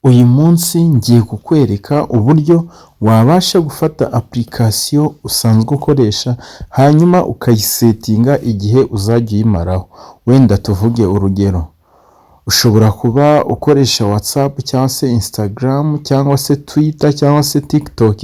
Uyu munsi ngiye kukwereka uburyo wabasha gufata application usanzwe ukoresha, hanyuma ukayisettinga igihe uzajya uyimaraho. Wenda tuvuge urugero, ushobora kuba ukoresha WhatsApp cyangwa se Instagram cyangwa se Twitter cyangwa se TikTok,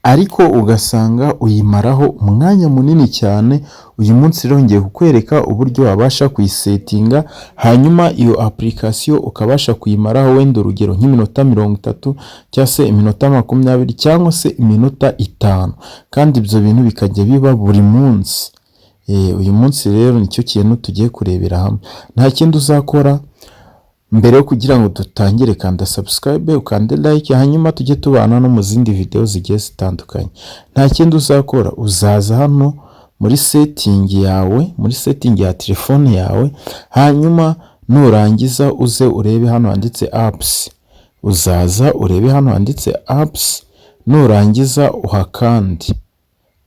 ariko ugasanga uyimaraho umwanya munini cyane. Uyu munsi rero ngiye kukwereka uburyo wabasha kuyisettinga, hanyuma iyo application ukabasha kuyimaraho wenda urugero nk'iminota 30 cyangwa se iminota 20 cyangwa se iminota 5, kandi ibyo bintu bikajya biba buri munsi. Uyu munsi rero nicyo kintu tugiye kurebera hamwe. Nta kindi uzakora mbere yo kugira ngo dutangire, kanda subscribe, ukande like, hanyuma tujye tubana no mu zindi video zigiye zitandukanye. Nta kindi uzakora, uzaza hano muri setting yawe, muri setting ya telefone yawe, hanyuma nurangiza uze urebe hano handitse apps. Uzaza urebe hano handitse apps, nurangiza uhakande.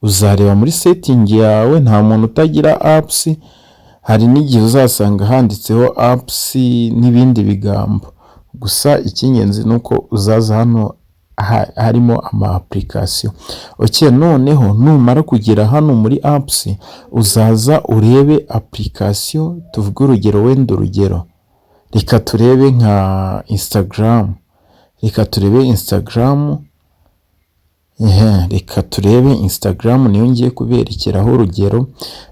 Uzareba muri setting yawe, nta muntu utagira apps, hari n'igihe uzasanga handitseho apps n'ibindi bigambo. Gusa icy'ingenzi ni uko uzaza hano harimo ama application. Okay, noneho numara kugera hano muri apps, uzaza urebe application, tuvuge urugero, wenda urugero, reka turebe nka Instagram, reka turebe Instagram, reka turebe Instagram niyo ngiye kuberekeraho urugero,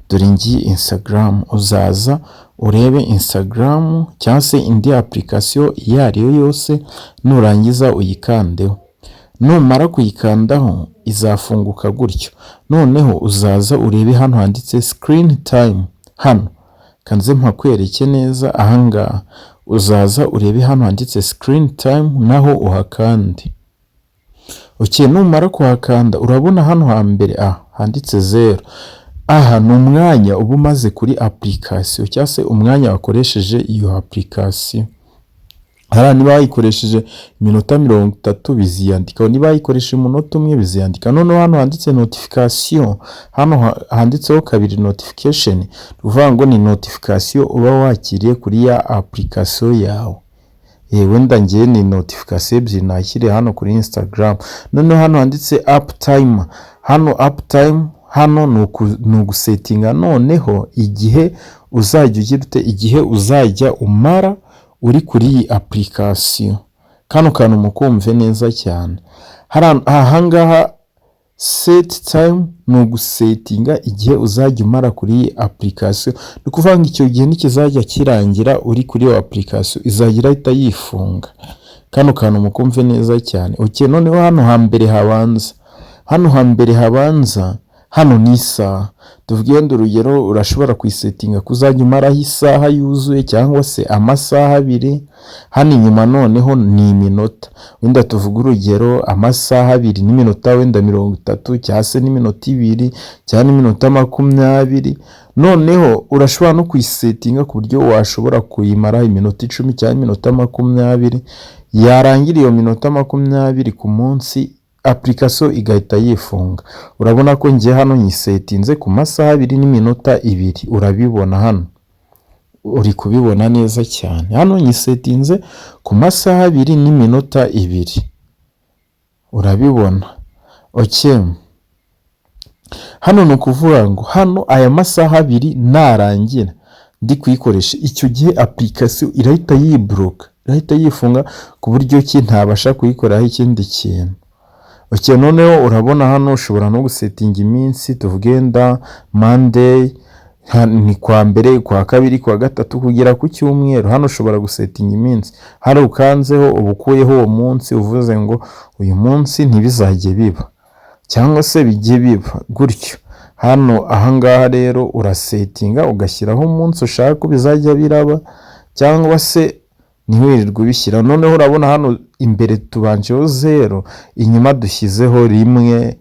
dore ngiyi Instagram. Uzaza urebe Instagram cyangwa se indi application iyo ari yo yose, nurangiza uyikandeho. Numara kuyikandaho izafunguka gutyo. Noneho uzaza urebe hano handitse screen time, hano kanze mpakwereke neza ahangaha. Uzaza urebe hano handitse screen time, naho uhakande. Okay, numara kuhakanda urabona hano hambere aha handitse 0. Aha ni umwanya uba umaze kuri application cyangwa se umwanya wakoresheje iyo application. Hariya niba wayikoresheje iminota 30 biziyandikaho, niba wayikoresheje umunota umwe biziyandika. Noneho hano handitse notification, hano handitseho kabiri notification, ni ukuvuga ngo ni notification uba wakiriye kuri ya application yawe. Wenda ngewe ni notification ebyiri nakiriye hano kuri Instagram. Noneho hano handitse app time, hano app time hano ni ugusettinga noneho igihe uzajya ugira ute, igihe uzajya umara uri kuri iyi application. Kano kantu mukumve neza cyane. Aha ngaha set time ni ugusettinga igihe uzajya umara kuri iyi application. Ni ukuvuga ngo icyo gihe nikizajya kirangira uri kuri iyo application, izajya irahita yifunga. Kano kantu mukumve neza cyane. Okay, noneho hano hambere habanza, hano hambere habanza, hano ni isaha. Tuvuge wenda urugero, urashobora kuyisettinga ko uzajya umaraho isaha yuzuye cyangwa se amasaha 2. Hano inyuma noneho ni iminota. Wenda tuvuge urugero amasaha 2 n'iminota wenda 30 cyangwa se n'iminota 2 cyangwa n'iminota 20. Noneho urashobora no kuyisettinga ku buryo washobora kuyimaraho iminota 10 cyangwa iminota 20, yarangira iyo minota 20 ku munsi application igahita yifunga. Urabona ko njye hano nyisettinze ku masaha 2 n'iminota 2, urabibona hano, uri kubibona neza cyane. Hano nyisettinze ku masaha 2 n'iminota 2, urabibona. Okay. Hano ni ukuvuga ngo hano aya masaha 2 narangira ndi kuyikoresha, icyo gihe application irahita yiblocka, irahita yifunga ku buryo ki ntabasha kuyikoraho ikindi kintu. Okay, noneho urabona hano ushobora no gusettinga iminsi, tuvuge wenda Monday ni kwa mbere, kwa kabiri, kwa gatatu kugera ku cyumweru. Hano ushobora gusettinga iminsi, hano ukanzeho uba ukuyeho uwo munsi, uvuze ngo uyu munsi ntibizajye biba cyangwa se bijye biba gutyo. Hano ahangaha rero urasettinga ugashyiraho umunsi ushaka ko bizajya biraba cyangwa se ntiwirirwe ubishyira. Noneho urabona hano imbere tubanjeho 0, inyuma dushyizeho 1,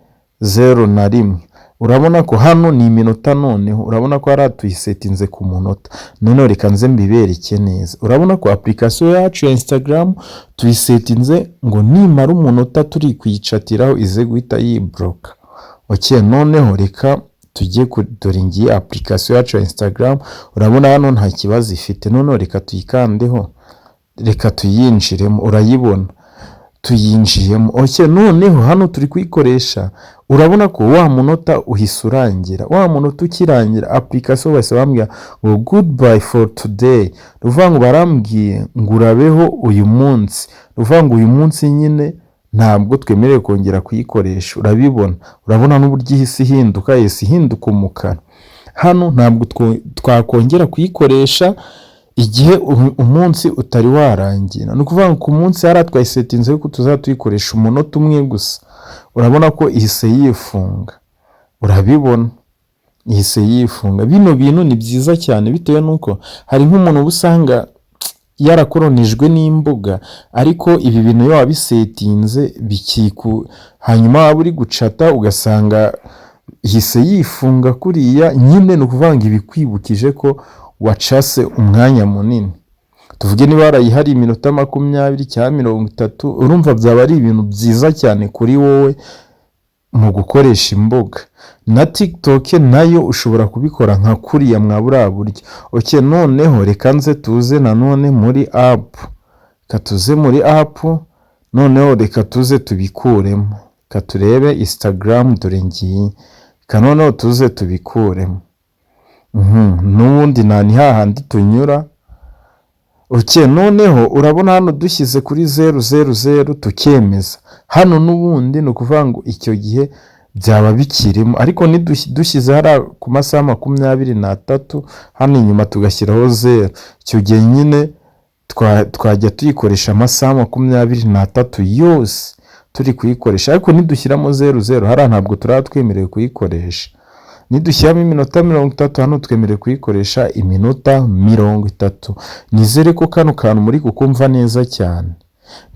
0 na 1. Urabona ko hano ni iminota, noneho urabona ko hariya tuyisettinze ku munota. Noneho reka nze mbibereke neza. Urabona ko application yacu ya Instagram tuyisettinze ngo nimara umunota turi kuyicatiraho ize guhita yiblocka. Okay, noneho reka tujye dore ngiyi application yacu ya Instagram, urabona hano nta kibazo ifite. Noneho reka tuyikandeho. Reka tuyinjiremo. Urayibona, tuyinjiyemo. Okay, noneho hano turi kuyikoresha. Urabona ko wa munota uhise urangira. Wa munota ukirangira, application bahise bambwira ngo "Goodbye for today." Ni ukuvuga ngo barambwiye ngo urabeho uyu munsi. Ni ukuvuga ngo uyu munsi nyine ntabwo twemerewe kongera kuyikoresha. Urabibona, urabona n'uburyo ihise ihinduka, ihise ihinduka umukara. Hano ntabwo twakongera kuyikoresha igihe umunsi utari warangira. Ni ukuvuga ngo ku munsi hariya twayisetinze ko tuzajya tuyikoresha umunota umwe gusa. Urabona ko ihise yifunga, urabibona, ihise yifunga. Bino bintu ni byiza cyane, bitewe n'uko hari nk'umuntu uba usanga yarakoronijwe n'imbuga, ariko ibi bintu iyo wabisetinze bikiku, hanyuma waba uri gucata ugasanga ihise yifunga kuriya nyine, ni ukuvuga ngo ibikwibukije ko wacase umwanya munini. Tuvuge niba warayihariye iminota 20 cyangwa 30, urumva byaba ari ibintu byiza cyane kuri wowe mu gukoresha imbuga. Na TikTok nayo ushobora kubikora nka kuriya mwa buriya buryo. Okay, noneho reka nze tuze nanone muri app. Reka tuze muri app, noneho reka tuze tubikuremo. Reka turebe Instagram, dore ngiyi. Reka noneho tuze tubikuremo. N'ubundi nta ni hahandi tunyura. Okay, noneho urabona hano dushyize kuri 000 tukemeza. Hano n'ubundi ni ukuvuga ngo icyo gihe byaba bikirimo, ariko dushyize hariya ku masaha 23, hano inyuma tugashyiraho 0, icyo gihe nyine twajya tuyikoresha amasaha 23 yose turi kuyikoresha. Ariko nidushyiramo 00 hariya, ntabwo turaba twemerewe kuyikoresha. Nidushyiramo iminota 30, hano twemerewe kuyikoresha iminota 30. Nizere ko kano kantu muri kukumva neza cyane.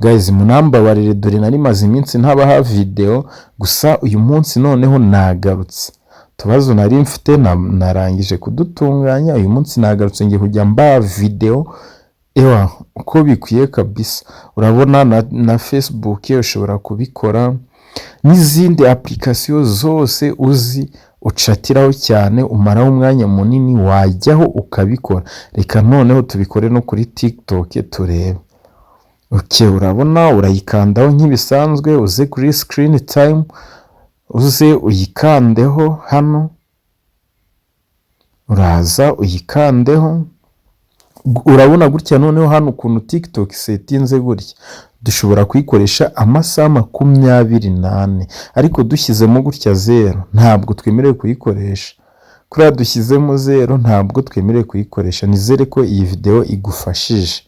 Guys, munambabarire, dore nari maze iminsi ntabaha video, gusa uyu munsi noneho nagarutse. Utubazo nari mfite narangije kudutunganya. Uyu munsi nagarutse, ngiye kujya mbaha video ewa uko bikwiye kabisa. Urabona na Facebook ushobora kubikora, n'izindi application zose uzi ucatiraho cyane, umaraho umwanya munini, wajyaho ukabikora. Reka noneho tubikore no kuri TikTok turebe. Okay, urabona urayikandaho nk'ibisanzwe, uze kuri screen time, uze uyikandeho hano, uraza uyikandeho. Urabona gutya noneho hano ukuntu TikTok isetinze gutya, dushobora kuyikoresha amasaha 24, ariko dushyizemo gutya 0 ntabwo twemerewe kuyikoresha. Kuriya dushyizemo 0 ntabwo twemerewe kuyikoresha. Nizere ko iyi video igufashije.